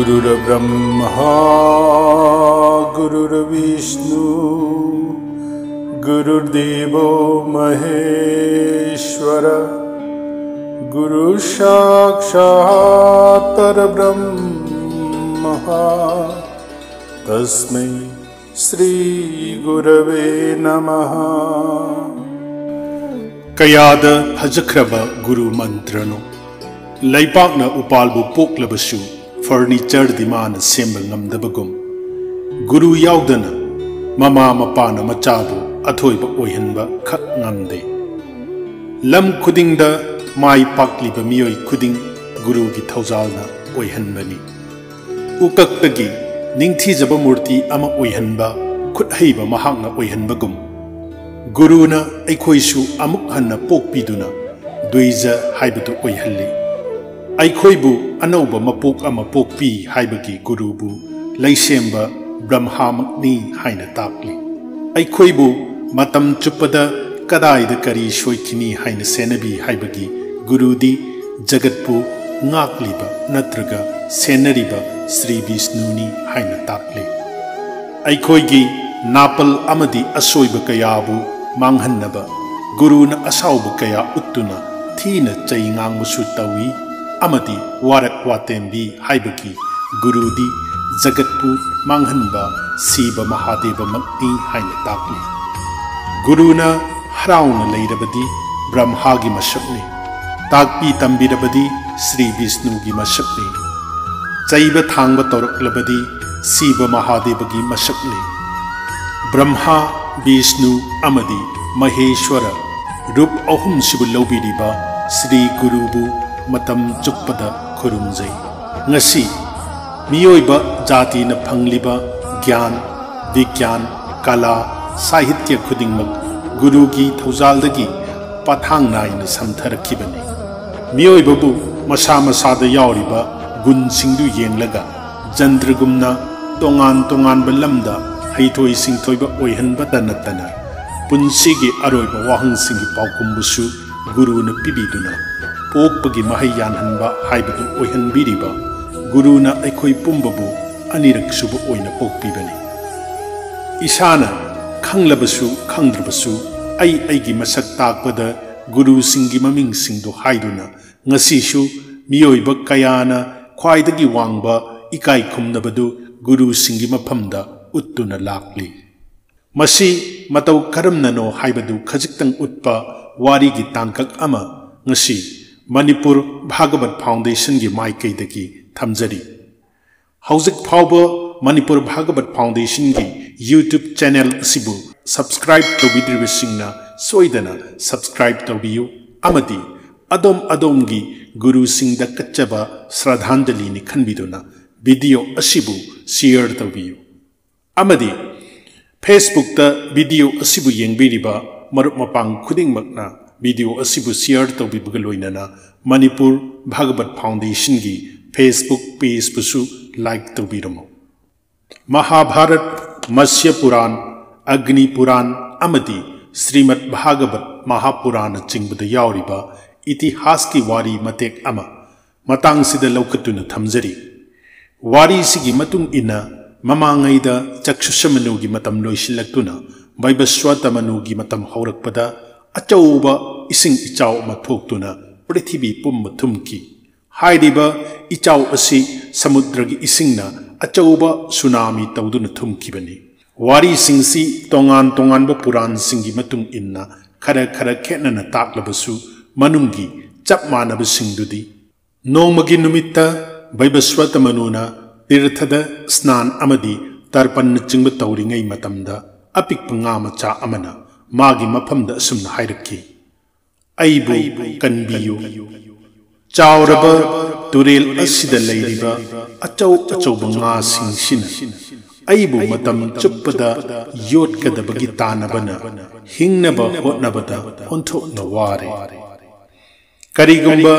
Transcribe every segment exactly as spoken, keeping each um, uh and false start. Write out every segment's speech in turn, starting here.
गुरुर्ब्रह्मा गुरुर्विष्णु गुरुर्देवो महेश्वरः गुरुः साक्षात् परब्रह्म तस्मै श्री गुरवे नमः। ꯀꯌꯥꯗ ꯐꯖꯈ꯭ꯔꯕ ꯒꯨꯔꯨ ꯃꯟꯇ꯭ꯔꯅꯣ꯫ ꯂꯩꯄꯥꯛꯅ ꯎꯄꯥꯜꯕꯨ ꯄꯣꯛꯂꯕꯁꯨ, ꯐꯔꯅꯤꯆꯔꯗꯤ ꯃꯥꯅ ꯁꯦꯝꯕ ꯉꯝꯗꯕꯒꯨꯝ, ꯒꯨꯔꯨ ꯌꯥꯎꯗꯅ ꯃꯃꯥ ꯃꯄꯥꯅ ꯃꯆꯥꯕꯨ ꯑꯊꯣꯏꯕ ꯑꯣꯏꯍꯟꯕ ꯈꯛ ꯉꯝꯗꯦ꯫ ꯂꯝ ꯈꯨꯗꯤꯡꯗ ꯃꯥꯏ ꯄꯥꯛꯂꯤꯕ ꯃꯤꯑꯣꯏ ꯈꯨꯗꯤꯡ ꯒꯨꯔꯨꯒꯤ ꯊꯧꯖꯥꯜꯅ ꯑꯣꯏꯍꯟꯕꯅꯤ꯫ ꯎꯀꯛꯇꯒꯤ ꯅꯤꯡꯊꯤꯖꯕ ꯃꯨꯔꯇꯤ ꯑꯃ ꯑꯣꯏꯍꯟꯕ ꯈꯨꯠꯍꯩꯕ ꯃꯍꯥꯛꯅ ꯑꯣꯏꯍꯟꯕꯒꯨꯝ, ꯒꯨꯔꯨꯅ ꯑꯩꯈꯣꯏꯁꯨ ꯑꯃꯨꯛ ꯍꯟꯅ ꯄꯣꯛꯄꯤꯗꯨꯅ ꯗ꯭ꯋꯤꯖ ꯍꯥꯏꯕꯗꯨ ꯑꯣꯏꯍꯜꯂꯤ꯫ ꯑꯩꯈꯣꯏꯕꯨ ꯑꯅꯧꯕ ꯃꯄꯣꯛ ꯑꯃ ꯄꯣꯛꯄꯤ ꯍꯥꯏꯕꯒꯤ ꯒꯨꯔꯨꯕꯨ ꯂꯩꯁꯦꯝꯕ ꯕ꯭ꯔꯍꯃꯃꯛꯅꯤ ꯍꯥꯏꯅ ꯇꯥꯛꯂꯤ꯫ ꯑꯩꯈꯣꯏꯕꯨ ꯃꯇꯝ ꯆꯨꯞꯄꯗ ꯀꯗꯥꯏꯗ ꯀꯔꯤ ꯁꯣꯏꯈꯤꯅꯤ ꯍꯥꯏꯅ ꯁꯦꯟꯅꯕꯤ ꯍꯥꯏꯕꯒꯤ ꯒꯨꯔꯨꯗꯤ ꯖꯒꯠꯄꯨ ꯉꯥꯛꯂꯤꯕ ꯅꯠꯇ꯭ꯔꯒ ꯁꯦꯟꯅꯔꯤꯕ ꯁ꯭ꯔꯤ ꯕꯤꯁꯅꯨꯅꯤ ꯍꯥꯏꯅ ꯇꯥꯛꯂꯤ꯫ ꯑꯩꯈꯣꯏꯒꯤ ꯅꯥꯄꯜ ꯑꯃꯗꯤ ꯑꯁꯣꯏꯕ ꯀꯌꯥꯕꯨ ꯃꯥꯡꯍꯟꯅꯕ ꯒꯨꯔꯨꯅ ꯑꯁꯥꯎꯕ ꯀꯌꯥ ꯎꯠꯇꯨꯅ ꯊꯤꯅ ꯆꯩ ꯉꯥꯡꯕꯁꯨ ꯇꯧꯏ ꯑꯃꯗꯤ ꯋꯥꯔꯛ ꯋꯥꯇꯦꯝꯕꯤ ꯍꯥꯏꯕꯒꯤ ꯒꯨꯔꯨꯗꯤ ꯖꯒꯠꯄꯨ ꯃꯥꯡꯍꯟꯕ ꯁꯤꯕ ꯃꯍꯥꯗꯦꯕꯃꯛꯅꯤ ꯍꯥꯏꯅ ꯇꯥꯛꯂꯤ꯫ ꯒꯨꯔꯨꯅ ꯍꯔꯥꯎꯅ ꯂꯩꯔꯕꯗꯤ ꯕ꯭ꯔꯍꯃꯒꯤ ꯃꯁꯛꯅꯤ, ꯇꯥꯛꯄꯤ ꯇꯝꯕꯤꯔꯕꯗꯤ ꯁ꯭ꯔꯤ ꯕꯤꯁꯅꯨꯒꯤ ꯃꯁꯛꯅꯤ, ꯆꯩꯕ ꯊꯥꯡꯕ ꯇꯧꯔꯛꯂꯕꯗꯤ ꯁꯤꯕ ꯃꯍꯥꯗꯦꯕꯒꯤ ꯃꯁꯛꯅꯤ꯫ ꯕ꯭ꯔꯍꯃ, ꯕꯤꯁꯅꯨ ꯑꯃꯗꯤ ꯃꯍꯦꯁ꯭ꯋꯔ ꯔꯨꯞ ꯑꯍꯨꯝꯁꯤꯕꯨ ꯂꯧꯕꯤꯔꯤꯕ ꯁ꯭ꯔꯤ ꯒꯨꯔꯨꯕꯨ ꯃꯇꯝ ꯆꯨꯞꯄꯗ ꯈꯨꯔꯨꯝꯖꯩ꯫ ꯉꯁꯤ ꯃꯤꯑꯣꯏꯕ ꯖꯥꯇꯤꯅ ꯐꯪꯂꯤꯕ ꯒ꯭ꯌꯥꯟ, ꯕꯤꯒ꯭ꯌꯥꯟ, ꯀꯂꯥ, ꯁꯥꯍꯤꯇ꯭ꯌ ꯈꯨꯗꯤꯡꯃꯛ ꯒꯨꯔꯨꯒꯤ ꯊꯧꯖꯥꯜꯗꯒꯤ ꯄꯊꯥꯡ ꯅꯥꯏꯅ ꯁꯝꯊꯔꯛꯈꯤꯕꯅꯤ꯫ ꯃꯤꯑꯣꯏꯕꯕꯨ ꯃꯁꯥ ꯃꯁꯥꯗ ꯌꯥꯎꯔꯤꯕ ꯒꯨꯟꯁꯤꯡꯗꯨ ꯌꯦꯡꯂꯒ ꯖꯟꯇ꯭ꯔꯒꯨꯝꯅ ꯇꯣꯉꯥꯟ ꯇꯣꯉꯥꯟꯕ ꯂꯝꯗ ꯍꯩꯊꯣꯏ ꯁꯤꯡꯊꯣꯏꯕ ꯑꯣꯏꯍꯟꯕꯇ ꯅꯠꯇꯅ ꯄꯨꯟꯁꯤꯒꯤ ꯑꯔꯣꯏꯕ ꯋꯥꯍꯪꯁꯤꯡꯒꯤ ꯄꯥꯎꯈꯨꯝꯕꯨꯁꯨ ꯒꯨꯔꯨꯅ ꯄꯤꯕꯤꯗꯨꯅ ꯄꯣꯛꯄꯒꯤ ꯃꯍꯩ ꯌꯥꯟꯍꯟꯕ ꯍꯥꯏꯕꯗꯨ ꯑꯣꯏꯍꯟꯕꯤꯔꯤꯕ ꯒꯨꯔꯨꯅ ꯑꯩꯈꯣꯏ ꯄꯨꯝꯕꯕꯨ ꯑꯅꯤꯔꯛ ꯁꯨꯕ ꯑꯣꯏꯅ ꯄꯣꯛꯄꯤꯕꯅꯤ꯫ ꯏꯁꯥꯅ ꯈꯪꯂꯕꯁꯨ ꯈꯪꯗ꯭ꯔꯕꯁꯨ ꯑꯩ ꯑꯩꯒꯤ ꯃꯁꯛ ꯇꯥꯛꯄꯗ ꯒꯨꯔꯨꯁꯤꯡꯒꯤ ꯃꯃꯤꯡꯁꯤꯡꯗꯨ ꯍꯥꯏꯗꯨꯅ ꯉꯁꯤꯁꯨ ꯃꯤꯑꯣꯏꯕ ꯀꯌꯥꯅ ꯈ꯭ꯋꯥꯏꯗꯒꯤ ꯋꯥꯡꯕ ꯏꯀꯥꯏ ꯈꯨꯝꯅꯕꯗꯨ ꯒꯨꯔꯨꯁꯤꯡꯒꯤ ꯃꯐꯝꯗ ꯎꯠꯇꯨꯅ ꯂꯥꯛꯂꯤ꯫ ꯃꯁꯤ ꯃꯇꯧ ꯀꯔꯝꯅꯅꯣ ꯍꯥꯏꯕꯗꯨ ꯈꯖꯤꯛꯇꯪ ꯎꯠꯄ ꯋꯥꯔꯤꯒꯤ ꯇꯥꯡꯀꯛ ꯑꯃ ꯉꯁꯤ ꯃꯅꯤꯄꯨꯔ ꯚꯥꯒꯕꯠ ꯐꯥꯎꯟꯗꯦꯁꯟꯒꯤ ꯃꯥꯏꯀꯩꯗꯒꯤ ꯊꯝꯖꯔꯤ꯫ ꯍꯧꯖꯤꯛ ꯐꯥꯎꯕ ꯃꯅꯤꯄꯨꯔ ꯚꯥꯒꯕꯠ ꯐꯥꯎꯟꯗꯦꯁꯟꯒꯤ YouTube ꯆꯦꯅꯦꯜ ꯑꯁꯤꯕꯨ subscribe ꯇꯧꯕꯤꯗ꯭ꯔꯤꯕꯁꯤꯡꯅ ꯁꯣꯏꯗꯅ subscribe ꯇꯧꯕꯤꯌꯨ ꯑꯃꯗꯤ ꯑꯗꯣꯝ ꯑꯗꯣꯝꯒꯤ ꯒꯨꯔꯨꯁꯤꯡꯗ ꯀꯠꯆꯕ ꯁ꯭ꯔꯗꯥꯟꯖꯂꯤꯅꯤ ꯈꯟꯕꯤꯗꯨꯅ ꯚꯤꯗꯤꯑꯣ ꯑꯁꯤꯕꯨ share ꯇꯧꯕꯤꯌꯨ꯫ ꯑꯃꯗꯤ Facebookꯇ ꯚꯤꯗꯤꯑꯣ ꯑꯁꯤꯕꯨ ꯌꯦꯡꯕꯤꯔꯤꯕ ꯃꯔꯨꯞ ꯃꯄꯥꯡ ꯈꯨꯗꯤꯡꯃꯛꯅ ꯚꯤꯗꯤꯑꯣ ꯑꯁꯤꯕꯨ share ꯇꯧꯕꯤꯕꯒ ꯂꯣꯏꯅꯅ ꯃꯅꯤꯄꯨꯔ ꯚꯥꯒꯕꯠ ꯐꯥꯎꯟꯗꯦꯁꯟꯒꯤ Facebook pageꯕꯨꯁꯨ like ꯇꯧꯕꯤꯔꯝꯃꯨ꯫ ꯃꯍꯥꯚꯥꯔꯠ, ꯃꯠꯁ꯭ꯌ ꯄꯨꯔꯥꯟ, ꯑꯒ꯭ꯅꯤ ꯄꯨꯔꯥꯟ ꯑꯃꯗꯤ ꯁ꯭ꯔꯤꯃꯗ ꯚꯥꯒꯕꯠ ꯃꯍꯥꯄꯨꯔꯥꯟꯅꯆꯤꯡꯕꯗ ꯌꯥꯎꯔꯤꯕ ꯏꯇꯤꯍꯥꯁꯀꯤ ꯋꯥꯔꯤ ꯃꯇꯦꯛ ꯑꯃ ꯃꯇꯥꯡꯁꯤꯗ ꯂꯧꯈꯠꯇꯨꯅ ꯊꯝꯖꯔꯤ꯫ ꯋꯥꯔꯤꯁꯤꯒꯤ ꯃꯇꯨꯡ ꯏꯟꯅ ꯃꯃꯥꯡꯉꯩꯗ ꯆꯛꯁꯨꯁꯃꯅꯨꯒꯤ ꯃꯇꯝ ꯂꯣꯏꯁꯤꯜꯂꯛꯇꯨꯅ ꯕꯩꯕꯁ꯭ꯋꯇꯃꯅꯨꯒꯤ ꯃꯇꯝ ꯍꯧꯔꯛꯄꯗ ꯑꯆꯧꯕ ꯏꯁꯤꯡ ꯏꯆꯥꯎ ꯑꯃ ꯊꯣꯛꯇꯨꯅ ꯄ꯭ꯔꯤꯊꯤꯕꯤ ꯄꯨꯝꯕ ꯊꯨꯝꯈꯤ꯫ ꯍꯥꯏꯔꯤꯕ ꯏꯆꯥꯎ ꯑꯁꯤ ꯁꯃꯨꯗ꯭ꯔꯒꯤ ꯏꯁꯤꯡꯅ ꯑꯆꯧꯕ ꯁꯨꯅꯥꯃꯤ ꯇꯧꯗꯨꯅ ꯊꯨꯝꯈꯤꯕꯅꯤ꯫ ꯋꯥꯔꯤꯁꯤꯡꯁꯤ ꯇꯣꯉꯥꯟ ꯇꯣꯉꯥꯟꯕ ꯄꯨꯔꯥꯟꯁꯤꯡꯒꯤ ꯃꯇꯨꯡ ꯏꯟꯅ ꯈꯔ ꯈꯔ ꯈꯦꯠꯅꯅ ꯇꯥꯛꯂꯕꯁꯨ ꯃꯅꯨꯡꯒꯤ ꯆꯞ ꯃꯥꯟꯅꯕꯁꯤꯡꯗꯨꯗꯤ ꯅꯣꯡꯃꯒꯤ ꯅꯨꯃꯤꯠꯇ ꯕꯩꯕꯁ꯭ꯋꯇꯃꯅꯨꯅ ꯇꯤꯔꯊꯗ ꯁ꯭ꯅꯥꯟ ꯑꯃꯗꯤ ꯇꯔꯄꯟꯅꯆꯤꯡꯕ ꯇꯧꯔꯤꯉꯩ ꯃꯇꯝꯗ ꯑꯄꯤꯛꯄ ꯉꯥ ꯃꯆꯥ ꯑꯃꯅ ꯃꯥꯒꯤ ꯃꯐꯝꯗ ꯑꯁꯨꯝꯅ ꯍꯥꯏꯔꯛꯈꯤ, "ꯑꯩꯕꯨ ꯀꯟꯕꯤꯌꯨ꯫ ꯆꯥꯎꯔꯕ ꯇꯨꯔꯦꯜ ꯑꯁꯤꯗ ꯂꯩꯔꯤꯕ ꯑꯆꯧ ꯑꯆꯧꯕ ꯉꯥꯁꯤꯡꯁꯤꯅ ꯑꯩꯕꯨ ꯃꯇꯝ ꯆꯨꯞꯄꯗ ꯌꯣꯠꯀꯗꯕꯒꯤ ꯇꯥꯟꯅꯕꯅ ꯍꯤꯡꯅꯕ ꯍꯣꯠꯅꯕꯗ ꯑꯣꯟꯊꯣꯛꯅ ꯋꯥꯔꯦ꯫ ꯀꯔꯤꯒꯨꯝꯕ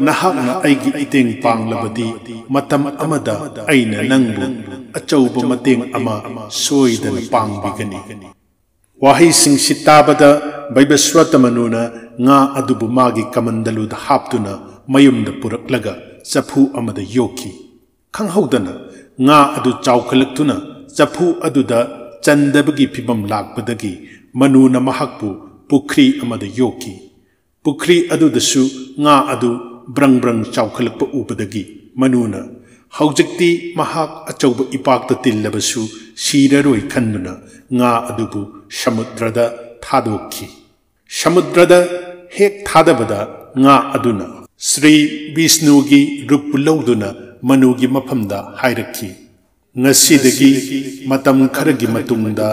ꯅꯍꯥꯛꯅ ꯑꯩꯒꯤ ꯃꯇꯦꯡ ꯄꯥꯡꯂꯕꯗꯤ ꯃꯇꯝ ꯑꯃꯗ ꯑꯩꯅ ꯅꯪꯕꯨ ꯑꯆꯧꯕ ꯃꯇꯦꯡ ꯑꯃ ꯁꯣꯏꯗꯅ ꯄꯥꯡꯕꯤꯒꯅꯤ"꯫ ꯋꯥꯍꯩꯁꯤꯡꯁꯤ ꯇꯥꯕꯗ ꯕꯩꯕꯁ꯭ꯋꯇꯃꯅꯨꯅ ꯉꯥ ꯑꯗꯨꯕꯨ ꯃꯥꯒꯤ ꯀꯃꯟꯗꯂꯨꯗ ꯍꯥꯞꯇꯨꯅ ꯃꯌꯨꯝꯗ ꯄꯨꯔꯛꯂꯒ ꯆꯐꯨ ꯑꯃꯗ ꯌꯣꯛꯈꯤ꯫ ꯈꯪꯍꯧꯗꯅ ꯉꯥ ꯑꯗꯨ ꯆꯥꯎꯈꯠꯂꯛꯇꯨꯅ ꯆꯐꯨ ꯑꯗꯨꯗ ꯆꯟꯗꯕꯒꯤ ꯐꯤꯚꯝ ꯂꯥꯛꯄꯗꯒꯤ ꯃꯅꯨꯅ ꯃꯍꯥꯛꯄꯨ ꯄꯨꯈ꯭ꯔꯤ ꯑꯃꯗ ꯌꯣꯛꯈꯤ꯫ ꯄꯨꯈ꯭ꯔꯤ ꯑꯗꯨꯗꯁꯨ ꯉꯥ ꯑꯗꯨ ꯕ꯭ꯔꯪ ꯕ꯭ꯔꯪ ꯆꯥꯎꯈꯠꯂꯛꯄ ꯎꯕꯗꯒꯤ ꯃꯅꯨꯅ ꯍꯧꯖꯤꯛꯇꯤ ꯃꯍꯥꯛ ꯑꯆꯧꯕ ꯏꯄꯥꯛꯇ ꯇꯤꯜꯂꯕꯁꯨ ꯁꯤꯔꯔꯣꯏ ꯈꯟꯗꯨꯅ ꯉꯥ ꯑꯗꯨꯕꯨ ꯁꯃꯨꯗ꯭ꯔꯗ ꯊꯥꯗꯣꯛꯈꯤ꯫ ꯁꯃꯨꯗ꯭ꯔꯗ ꯍꯦꯛ ꯊꯥꯗꯕꯗ ꯉꯥ ꯑꯗꯨꯅ ꯁ꯭ꯔꯤ ꯕꯤꯁꯅꯨꯒꯤ ꯔꯨꯞꯄꯨ ꯂꯧꯗꯨꯅ ꯃꯅꯨꯒꯤ ꯃꯐꯝꯗ ꯍꯥꯏꯔꯛꯈꯤ, "ꯉꯁꯤꯗꯒꯤ ꯃꯇꯝ ꯈꯔꯒꯤ ꯃꯇꯨꯡꯗ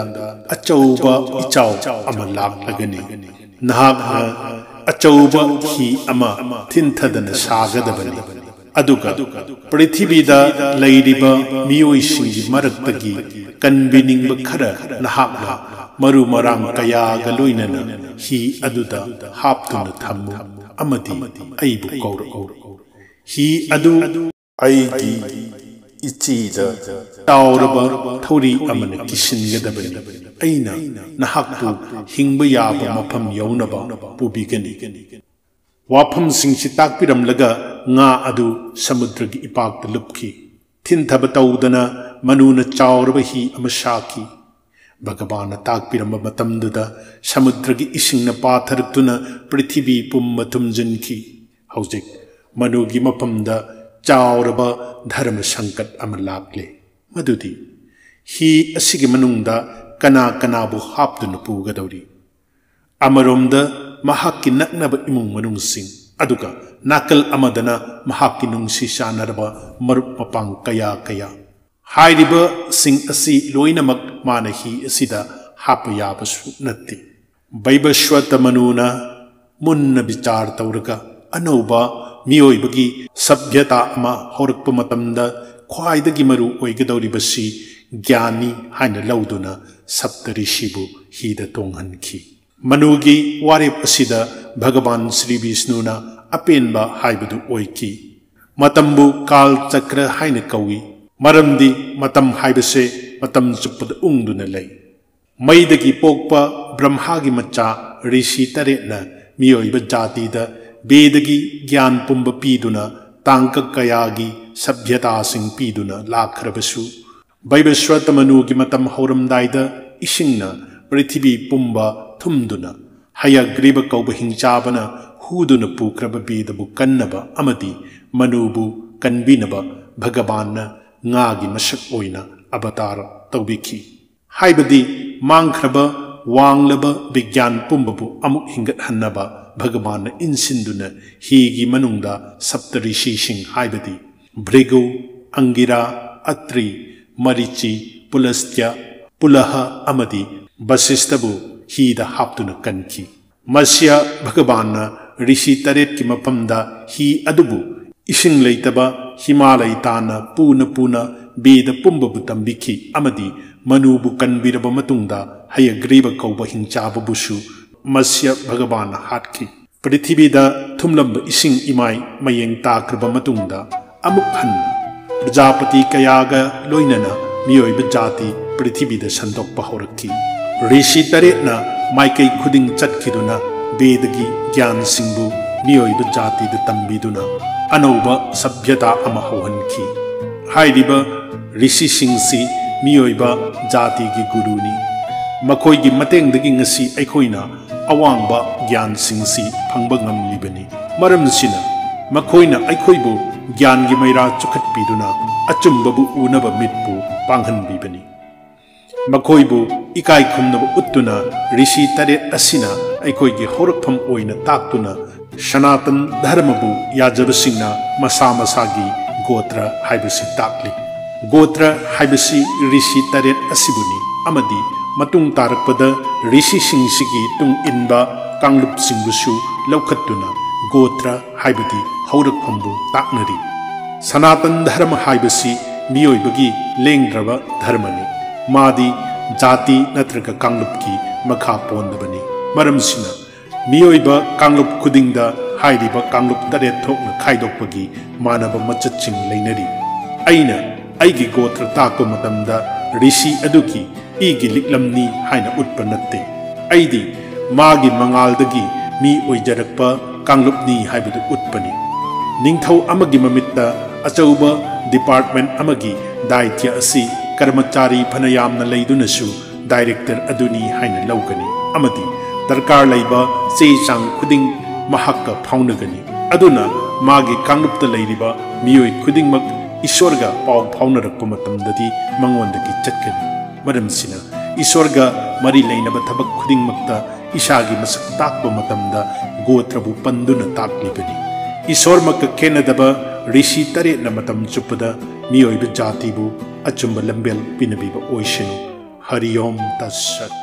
ꯑꯆꯧꯕ ꯏꯆꯥꯎ ꯑꯃ ꯂꯥꯛꯂꯒꯅꯤ꯫ ꯅꯍꯥꯛꯅ ꯑꯆꯧꯕ ꯍꯤ ꯑꯃ ꯊꯤꯟꯊꯗꯅ ꯁꯥꯒꯗꯕꯅꯤ꯫ ꯑꯗꯨꯒ ꯄ꯭ꯔꯤꯊꯤꯕꯤꯗ ꯂꯩꯔꯤꯕ ꯃꯤꯑꯣꯏꯁꯤꯡꯒꯤ ꯃꯔꯛꯇꯒꯤ ꯀꯟꯕꯤꯅꯤꯡꯕ ꯈꯔ ꯅꯍꯥꯛꯅ ꯃꯔꯨ ꯃꯔꯥꯡ ꯀꯌꯥꯒ ꯂꯣꯏꯅꯅ ꯍꯤ ꯑꯗꯨꯗ ꯍꯥꯞꯇꯨꯅ ꯊꯝꯃꯨ ꯑꯃꯗꯤ ꯑꯩꯕꯨ ꯀꯧꯔꯛꯎ꯫ ꯍꯤ ꯑꯗꯨ ꯑꯩꯒꯤ ꯏꯆꯦꯗ ꯇꯥꯎꯔꯕ ꯊꯧꯔꯤ ꯑꯃꯅ ꯀꯤꯁꯤꯟꯒꯗꯕꯅꯤ꯫ ꯑꯩꯅ ꯅꯍꯥꯛꯄꯨ ꯍꯤꯡꯕ ꯌꯥꯕ ꯃꯐꯝ ꯌꯧꯅꯕ ꯄꯨꯕꯤꯒꯅꯤ"꯫ ꯋꯥꯐꯝꯁꯤꯡꯁꯤ ꯇꯥꯛꯄꯤꯔꯝꯂꯒ ꯉꯥ ꯑꯗꯨ ꯁꯃꯨꯗ꯭ꯔꯒꯤ ꯏꯄꯥꯛꯇ ꯂꯨꯞꯈꯤ꯫ ꯊꯤꯟꯊꯕ ꯇꯧꯗꯅ ꯃꯅꯨꯅ ꯆꯥꯎꯔꯕ ꯍꯤ ꯑꯃ ꯁꯥꯈꯤ꯫ ꯚꯒꯕꯥꯟꯅ ꯇꯥꯛꯄꯤꯔꯝꯕ ꯃꯇꯝꯗꯨꯗ ꯁꯃꯨꯗ꯭ꯔꯒꯤ ꯏꯁꯤꯡꯅ ꯄꯥꯊꯔꯛꯇꯨꯅ ꯄ꯭ꯔꯤꯊꯤꯕꯤ ꯄꯨꯝꯕ ꯊꯨꯝꯖꯤꯟꯈꯤ꯫ ꯍꯧꯖꯤꯛ ꯃꯅꯨꯒꯤ ꯃꯐꯝꯗ ꯆꯥꯎꯔꯕ ꯙꯔꯃ ꯁꯪꯀꯠ ꯑꯃ ꯂꯥꯛꯂꯦ꯫ ꯃꯗꯨꯗꯤ ꯍꯤ ꯑꯁꯤꯒꯤ ꯃꯅꯨꯡꯗ ꯀꯅꯥ ꯀꯅꯥꯕꯨ ꯍꯥꯞꯇꯨꯅ ꯄꯨꯒꯗꯧꯔꯤ? ꯑꯃꯔꯣꯝꯗ ꯃꯍꯥꯛꯀꯤ ꯅꯛꯅꯕ ꯏꯃꯨꯡ ꯃꯅꯨꯡꯁꯤꯡ, ꯑꯗꯨꯒ ꯅꯥꯀꯜ ꯑꯃꯗꯅ ꯃꯍꯥꯛꯀꯤ ꯅꯨꯡꯁꯤ ꯆꯥꯟꯅꯔꯕ ꯃꯔꯨꯞ ꯃꯄꯥꯡ ꯀꯌꯥ ꯀꯌꯥ꯫ ꯍꯥꯏꯔꯤꯕꯁꯤꯡ ꯑꯁꯤ ꯂꯣꯏꯅꯃꯛ ꯃꯥꯅ ꯍꯤ ꯑꯁꯤꯗ ꯍꯥꯞꯄ ꯌꯥꯕꯁꯨ ꯅꯠꯇꯦ꯫ ꯕꯩꯕꯁ꯭ꯋꯇ ꯃꯅꯨꯅ ꯃꯨꯟꯅ ꯕꯤꯆꯥꯔ ꯇꯧꯔꯒ ꯑꯅꯧꯕ ꯃꯤꯑꯣꯏꯕꯒꯤ ꯁꯚ꯭ꯌꯇꯥ ꯑꯃ ꯍꯧꯔꯛꯄ ꯃꯇꯝꯗ ꯈ꯭ꯋꯥꯏꯗꯒꯤ ꯃꯔꯨ ꯑꯣꯏꯒꯗꯧꯔꯤꯕꯁꯤ ꯒ꯭ꯌꯥꯟꯅꯤ ꯍꯥꯏꯅ ꯂꯧꯗꯨꯅ ꯁꯞꯇ ꯔꯤꯁꯤꯕꯨ ꯍꯤꯗ ꯇꯣꯡꯍꯟꯈꯤ꯫ ꯃꯅꯨꯒꯤ ꯋꯥꯔꯦꯞ ꯑꯁꯤꯗ ꯚꯒꯕꯥꯟ ꯁ꯭ꯔꯤ ꯕꯤꯁꯅꯨꯅ ꯑꯄꯦꯟꯕ ꯍꯥꯏꯕꯗꯨ ꯑꯣꯏꯈꯤ꯫ ꯃꯇꯝꯕꯨ ꯀꯥꯜ ꯆꯀ꯭ꯔ ꯍꯥꯏꯅ ꯀꯧꯏ, ꯃꯔꯝꯗꯤ ꯃꯇꯝ ꯍꯥꯏꯕꯁꯦ ꯃꯇꯝ ꯆꯨꯞꯄꯗ ꯎꯪꯗꯨꯅ ꯂꯩ꯫ ꯃꯩꯗꯒꯤ ꯄꯣꯛꯄ ꯕ꯭ꯔꯍ꯭ꯃꯥꯒꯤ ꯃꯆꯥ ꯔꯤꯁꯤ ꯇꯔꯦꯠꯅ ꯃꯤꯑꯣꯏꯕ ꯖꯥꯇꯤꯗ ꯕꯦꯗꯒꯤ ꯒ꯭ꯌꯥꯟ ꯄꯨꯝꯕ ꯄꯤꯗꯨꯅ ꯇꯥꯡꯀꯛ ꯀꯌꯥꯒꯤ ꯁꯚ꯭ꯌꯇꯥꯁꯤꯡ ꯄꯤꯗꯨꯅ ꯂꯥꯛꯈ꯭ꯔꯕꯁꯨ, ꯕꯩꯕꯁ꯭ꯋꯇ ꯃꯅꯨꯒꯤ ꯃꯇꯝ ꯍꯧꯔꯝꯗꯥꯏꯗ ꯏꯁꯤꯡꯅ ꯄ꯭ꯔꯤꯊꯤꯕꯤ ꯄꯨꯝꯕ ꯊꯨꯝꯗꯨꯅ, ꯍꯌꯒ꯭ꯔꯤꯕ ꯀꯧꯕ ꯍꯤꯡꯆꯥꯕꯅ ꯍꯨꯗꯨꯅ ꯄꯨꯈ꯭ꯔꯕ ꯕꯦꯗꯕꯨ ꯀꯟꯅꯕ ꯑꯃꯗꯤ ꯃꯅꯨꯕꯨ ꯀꯟꯕꯤꯅꯕ ꯚꯒꯕꯥꯟꯅ ꯉꯥꯒꯤ ꯃꯁꯛ ꯑꯣꯏꯅ ꯑꯕꯇꯥꯔ ꯇꯧꯕꯤꯈꯤ꯫ ꯍꯥꯏꯕꯗꯤ ꯃꯥꯡꯈ꯭ꯔꯕ ꯋꯥꯡꯂꯕ ꯕꯤꯒ꯭ꯌꯥꯟ ꯄꯨꯝꯕꯕꯨ ꯑꯃꯨꯛ ꯍꯤꯡꯒꯠꯍꯟꯅꯕ ꯚꯒꯕꯥꯟꯅ ꯏꯟꯁꯤꯟꯗꯨꯅ ꯍꯤꯒꯤ ꯃꯅꯨꯡꯗ ꯁꯞꯇ ꯔꯤꯁꯤꯁꯤꯡ ꯍꯥꯏꯕꯗꯤ ꯚ꯭ꯔꯤꯒꯨ, ꯑꯪꯒꯤꯔꯥ, ꯑꯇ꯭ꯔꯤ, ꯃꯔꯤꯆꯤ, ꯄꯨꯂꯁ꯭ꯇ꯭ꯌ, ꯄꯨꯂꯍ ꯑꯃꯗꯤ ꯕꯁꯤꯁ꯭ꯇꯕꯨ ꯍꯤꯗ ꯍꯥꯞꯇꯨꯅ ꯀꯟꯈꯤ꯫ ꯃꯁ꯭ꯌ ꯚꯒꯕꯥꯟꯅ ꯔꯤꯁꯤ ꯇꯔꯦꯠꯀꯤ ꯃꯐꯝꯗ ꯍꯤ ꯑꯗꯨꯕꯨ ꯏꯁꯤꯡ ꯂꯩꯇꯕ ꯍꯤꯃꯥꯂꯩ ꯇꯥꯟꯅ ꯄꯨꯅ ꯄꯨꯅ ꯕꯦꯗ ꯄꯨꯝꯕꯕꯨ ꯇꯝꯕꯤꯈꯤ ꯑꯃꯗꯤ ꯃꯅꯨꯕꯨ ꯀꯟꯕꯤꯔꯕ ꯃꯇꯨꯡꯗ ꯍꯌꯒ꯭ꯔꯤꯕ ꯀꯧꯕ ꯍꯤꯡꯆꯥꯕꯕꯨꯁꯨ ꯃꯁ꯭ꯌ ꯚꯒꯕꯥꯟꯅ ꯍꯥꯠꯈꯤ꯫ ꯄ꯭ꯔꯤꯊꯤꯕꯤꯗ ꯊꯨꯝꯂꯝꯕ ꯏꯁꯤꯡ ꯏꯃꯥꯏ ꯃꯌꯦꯡ ꯇꯥꯈ꯭ꯔꯕ ꯃꯇꯨꯡꯗ ꯑꯃꯨꯛ ꯍꯟꯅ ꯄ꯭ꯔꯖꯥꯄꯇꯤ ꯀꯌꯥꯒ ꯂꯣꯏꯅꯅ ꯃꯤꯑꯣꯏꯕ ꯖꯥꯇꯤ ꯄ꯭ꯔꯤꯊꯤꯕꯤꯗ ꯁꯟꯗꯣꯛꯄ ꯍꯧꯔꯛꯈꯤ꯫ ꯔꯤꯁꯤ ꯇꯔꯦꯠꯅ ꯃꯥꯏꯀꯩ ꯈꯨꯗꯤꯡ ꯆꯠꯈꯤꯗꯨꯅ ꯕꯦꯗꯒꯤ ꯒ꯭ꯌꯥꯟꯁꯤꯡꯕꯨ ꯃꯤꯑꯣꯏꯕ ꯖꯥꯇꯤꯗ ꯇꯝꯕꯤꯗꯨꯅ ꯑꯅꯧꯕ ꯁꯚ꯭ꯌꯇꯥ ꯑꯃ ꯍꯧꯍꯟꯈꯤ꯫ ꯍꯥꯏꯔꯤꯕ ꯔꯤꯁꯤꯁꯤꯡꯁꯤ ꯃꯤꯑꯣꯏꯕ ꯖꯥꯇꯤꯒꯤ ꯒꯨꯔꯨꯅꯤ꯫ ꯃꯈꯣꯏꯒꯤ ꯃꯇꯦꯡꯗꯒꯤ ꯉꯁꯤ ꯑꯩꯈꯣꯏꯅ ꯑꯋꯥꯡꯕ ꯒ꯭ꯌꯥꯟꯁꯤꯡꯁꯤ ꯐꯪꯕ ꯉꯝꯂꯤꯕꯅꯤ꯫ ꯃꯔꯝꯁꯤꯅ ꯃꯈꯣꯏꯅ ꯑꯩꯈꯣꯏꯕꯨ ꯒ꯭ꯌꯥꯟꯒꯤ ꯃꯩꯔꯥ ꯆꯨꯈꯠꯄꯤꯗꯨꯅ ꯑꯆꯨꯝꯕꯕꯨ ꯎꯅꯕ ꯃꯤꯠꯄꯨ ꯄꯥꯡꯍꯟꯕꯤꯕꯅꯤ꯫ ꯃꯈꯣꯏꯕꯨ ꯏꯀꯥꯏ ꯈꯨꯝꯅꯕ ꯎꯠꯇꯨꯅ ꯔꯤꯁꯤ ꯇꯔꯦꯠ ꯑꯁꯤꯅ ꯑꯩꯈꯣꯏꯒꯤ ꯍꯧꯔꯛꯐꯝ ꯑꯣꯏꯅ ꯇꯥꯛꯇꯨꯅ ꯁꯅꯥꯇꯟ ꯙꯔꯃꯕꯨ ꯌꯥꯖꯕꯁꯤꯡꯅ ꯃꯁꯥ ꯃꯁꯥꯒꯤ ꯒꯣꯇ꯭ꯔ ꯍꯥꯏꯕꯁꯤ ꯇꯥꯛꯂꯤ꯫ ꯒꯣꯇ꯭ꯔ ꯍꯥꯏꯕꯁꯤ ꯔꯤꯁꯤ ꯇꯔꯦꯠ ꯑꯁꯤꯕꯨꯅꯤ ꯑꯃꯗꯤ ꯃꯇꯨꯡ ꯇꯥꯔꯛꯄꯗ ꯔꯤꯁꯤꯁꯤꯡꯁꯤꯒꯤ ꯇꯨꯡ ꯏꯟꯕ ꯀꯥꯡꯂꯨꯞꯁꯤꯡꯕꯨꯁꯨ ꯂꯧꯈꯠꯇꯨꯅ ꯒꯣꯇ꯭ꯔ ꯍꯥꯏꯕꯗꯤ ꯍꯧꯔꯛꯐꯝꯕꯨ ꯇꯥꯛꯅꯔꯤ꯫ ꯁꯅꯥꯇꯟ ꯙꯔꯃ ꯍꯥꯏꯕꯁꯤ ꯃꯤꯑꯣꯏꯕꯒꯤ ꯂꯦꯡꯗ꯭ꯔꯕ ꯙꯔꯃꯅꯤ꯫ ꯃꯥꯗꯤ ꯖꯥꯇꯤ ꯅꯠꯇ꯭ꯔꯒ ꯀꯥꯡꯂꯨꯞꯀꯤ ꯃꯈꯥ ꯄꯣꯟꯗꯕꯅꯤ꯫ ꯃꯔꯝꯁꯤꯅ ꯃꯤꯑꯣꯏꯕ ꯀꯥꯡꯂꯨꯞ ꯈꯨꯗꯤꯡꯗ ꯍꯥꯏꯔꯤꯕ ꯀꯥꯡꯂꯨꯞ ꯇꯔꯦꯠ ꯊꯣꯛꯅ ꯈꯥꯏꯗꯣꯛꯄꯒꯤ ꯃꯥꯟꯅꯕ ꯃꯆꯠꯁꯤꯡ ꯂꯩꯅꯔꯤ꯫ ꯑꯩꯅ ꯑꯩꯒꯤ ꯒꯣꯇ꯭ꯔ ꯇꯥꯛꯄ ꯃꯇꯝꯗ ꯔꯤꯁꯤ ꯑꯗꯨꯒꯤ ꯏꯒꯤ ꯂꯤꯛꯂꯝꯅꯤ ꯍꯥꯏꯅ ꯎꯠꯄ ꯅꯠꯇꯦ꯫ ꯑꯩꯗꯤ ꯃꯥꯒꯤ ꯃꯉꯥꯜꯗꯒꯤ ꯃꯤ ꯑꯣꯏꯖꯔꯛꯄ ꯀꯥꯡꯂꯨꯞꯅꯤ ꯍꯥꯏꯕꯗꯨ ꯎꯠꯄꯅꯤ꯫ ꯅꯤꯡꯊꯧ ꯑꯃꯒꯤ ꯃꯃꯤꯠꯇ ꯑꯆꯧꯕ ꯗꯤꯄꯥꯔꯠꯃꯦꯟꯠ ꯑꯃꯒꯤ ꯗꯥꯏꯇ꯭ꯌ ꯑꯁꯤ ꯀꯔꯃꯆꯥꯔꯤ ꯐꯅ ꯌꯥꯝꯅ ꯂꯩꯗꯨꯅꯁꯨ ꯗꯥꯏꯔꯦꯛꯇꯔ ꯑꯗꯨꯅꯤ ꯍꯥꯏꯅ ꯂꯧꯒꯅꯤ ꯑꯃꯗꯤ ꯗꯔꯀꯥꯔ ꯂꯩꯕ ꯆꯦ ꯆꯥꯡ ꯈꯨꯗꯤꯡ ꯃꯍꯥꯛꯀ ꯐꯥꯎꯅꯒꯅꯤ꯫ ꯑꯗꯨꯅ ꯃꯥꯒꯤ ꯀꯥꯡꯂꯨꯞꯇ ꯂꯩꯔꯤꯕ ꯃꯤꯑꯣꯏ ꯈꯨꯗꯤꯡꯃꯛ ꯏꯁꯣꯔꯒ ꯄꯥꯎ ꯐꯥꯎꯅꯔꯛꯄ ꯃꯇꯝꯗꯗꯤ ꯃꯉꯣꯟꯗꯒꯤ ꯆꯠꯀꯅꯤ꯫ ꯃꯔꯝꯁꯤꯅ ꯏꯁꯣꯔꯒ ꯃꯔꯤ ꯂꯩꯅꯕ ꯊꯕꯛ ꯈꯨꯗꯤꯡꯃꯛꯇ ꯏꯁꯥꯒꯤ ꯃꯁꯛ ꯇꯥꯛꯄ ꯃꯇꯝꯗ ꯒꯣꯇ꯭ꯔꯕꯨ ꯄꯟꯗꯨꯅ ꯇꯥꯛꯂꯤꯕꯅꯤ꯫ ꯏꯁꯣꯔꯃꯛꯀ ꯈꯦꯟꯅꯗꯕ ꯔꯤꯁꯤ ꯇꯔꯦꯠꯅ ꯃꯇꯝ ꯆꯨꯞꯄꯗ ꯃꯤꯑꯣꯏꯕ ꯖꯥꯇꯤꯕꯨ ꯑꯆꯨꯝꯕ ꯂꯝꯕꯦꯜ ꯄꯤꯅꯕꯤꯕ ꯑꯣꯏꯁꯅꯨ꯫ ꯍꯔꯤ ꯑꯣꯝ ꯇꯠ ꯁꯠ꯫